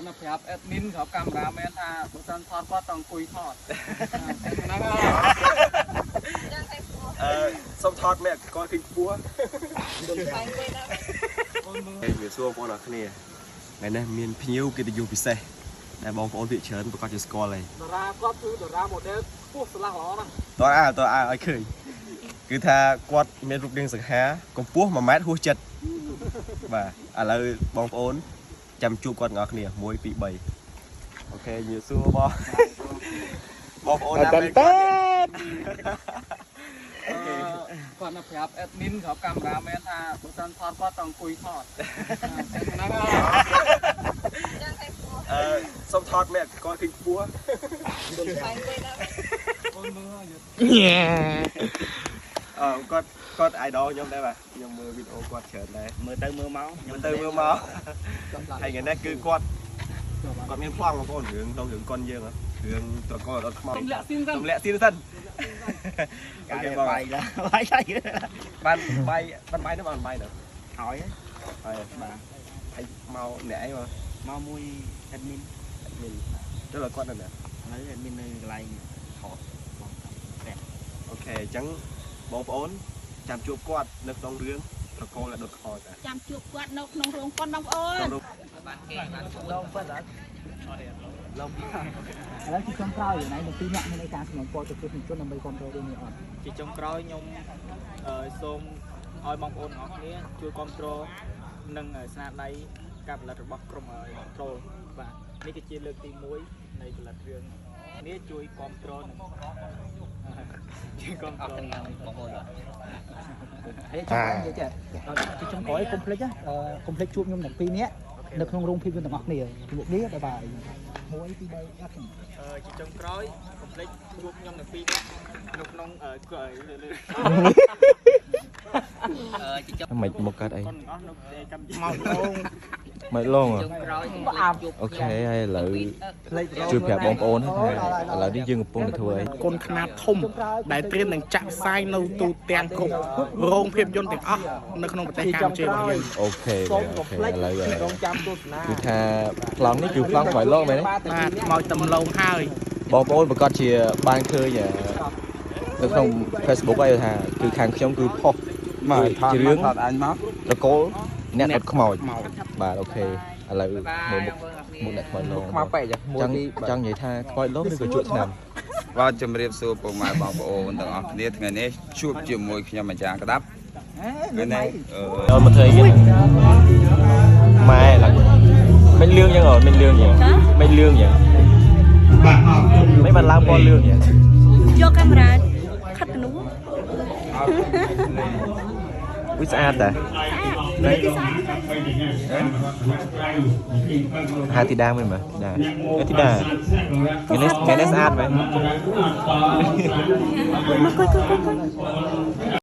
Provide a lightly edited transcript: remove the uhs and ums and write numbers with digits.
គាត់ប្រាប់ admin ប្រាប់ cameraman ថាបើសិនថតគាត់តអង្គុយថតហ្នឹងហើយ អឺសុំថតមែនគាត់ឃើញខ្ពស់វាសួរបងប្អូនអរគ្នាថ្ងៃនេះមានភ្ញៀវកិត្តិយសពិសេសដែលបងប្អូនភាគច្រើនប្រកាសជាស្គាល់ហើយ តារាគាត់គឺតារា model ខ្ពស់ស្រឡះល្អណាស់ តើអើតើអើឲ្យឃើញគឺថាគាត់មានរូបរាងសង្ហាកម្ពស់1ម៉ែត្រហួសចិត្តបាទឥឡូវបងប្អូនចាំជួបគាត់ទាំងអស់គ្នា1 2 3 OK ញៀសួរបងបងប្អូនណាស់ តែ គាត់នៅប្រាប់ admin ប្រាប់ cameraman ថាបើសិនថតគាត់តអង្គុយថតហ្នឹងហើយ អឺសុំថតមែនគាត់ឃើញខ្ពស់ អូនមើលហើយ ញ៉ែ អឺគាត់គាត់ idol ខ្ញុំដែរបាទខ្ញុំមើលវីដេអូគាត់ច្រើនដែរ មើលទៅមើលមក ខ្ញុំទៅមើលមកហើយថ្ងៃនេះគឺគាត់គាត់មានប្លង់បងប្អូនរឿងក្នុងរឿងកុនយើងហ៎រឿងត្រកលអត់ខ្មោច ទម្លាក់ស៊ីនសិន ទម្លាក់ស៊ីនសិន OK បង បាយឡាបាយហើយ បានបាយបានបាយនោះបានបាយនោះ ហើយ ហើយ បាទ ហើយមកអ្នកអីមក មកមួយ admin មានទៅលើគាត់នៅណា ឥឡូវ admin នៅកន្លែងថតបង OK អញ្ចឹងបងប្អូនចាំជួបគាត់នៅក្នុងរឿងត្រកូលដែលដុតខ្មោចដែរ ចាំជួបគាត់នៅក្នុងរោងកុនបងប្អូន ក្នុងរូប ឡង ឥឡូវជាចុងក្រោយណៃទាំងពីរអ្នកមានអីការសំណពរទៅទស្សនិកជនដើម្បីគ្រប់គ្រងរឿងនេះអត់ ជាចុងក្រោយខ្ញុំអឺសូមឲ្យបងប្អូនទាំងអស់គ្នាជួយគ្រប់គ្រងនិងស្នាដៃការផលិតរបស់ក្រុម Control បាទនេះគឺជាលើកទី1នៃផលិតរឿងនេះជួយគ្រប់គ្រងនិងជួយគ្រប់គ្រង បងប្អូនហើយចង់និយាយចេះជាចុងក្រោយកុំភ្លេចកុំភ្លេចជួបខ្ញុំទាំងពីរនាក់នៅក្នុងរោងភាពយន្តទាំងអស់គ្នាជំរាបលា bye bye 1 2 3 action ជាចុងក្រោយកុំភ្លេចជួបខ្ញុំទាំងពីរនាក់នៅក្នុងអឺ មិនមកកាត់អី កុនទាំងអស់នៅកម្ពុជា មកលង មិនឡង OK ហើយឥឡូវជួយប្រាប់បងប្អូនថាឥឡូវនេះយើងកំពុងតែធ្វើអី កុនខ្នាតធំ ដែលត្រៀមនឹងចាក់ផ្សាយនៅទូទាំងគ្រប់រោងភាពយន្តទាំងអស់នៅក្នុងប្រទេសកម្ពុជារបស់យើង OK OK ឥឡូវ រងចាំទស្សនា គឺថាប្លង់នេះគឺប្លង់ខ្មោចលងមែនទេ បាទមកតំឡងហើយ បងប្អូនប្រកាសជាបានឃើញនៅក្នុង Facebook ហើយថាគឺខាងខ្ញុំគឺផុស មកថត ជារឿង ថតអញមក ត្រកូលអ្នកដុតខ្មោចបាទ OK ឥឡូវមើលមុខមុខអ្នកខ្មោចលង ខ្មៅពេក ចង់ចង់និយាយថាខ្មោចលងឬក៏ជក់ឆ្នាំ បាទជំរាបសួរពុកម៉ែបងប្អូនទាំងអស់គ្នាថ្ងៃនេះជួបជាមួយខ្ញុំអាចារ្យក្តាប់ថ្ងៃនេះអឺ អត់មកធ្វើអីគេម៉ែឡើងមិនលឿងចឹងហ៎មិនលឿងចឹងមិនលឿងចឹងមិនបានឡើងពណ៌លឿងចឹង យកកាមេរ៉ាខិតទៅនោះ อุ้ยស្អាតតាហៅធីតាមួយមើលធីតាអេធីតាថ្ងៃនេះថ្ងៃនេះស្អាតមែន មកគួយគួយគួយ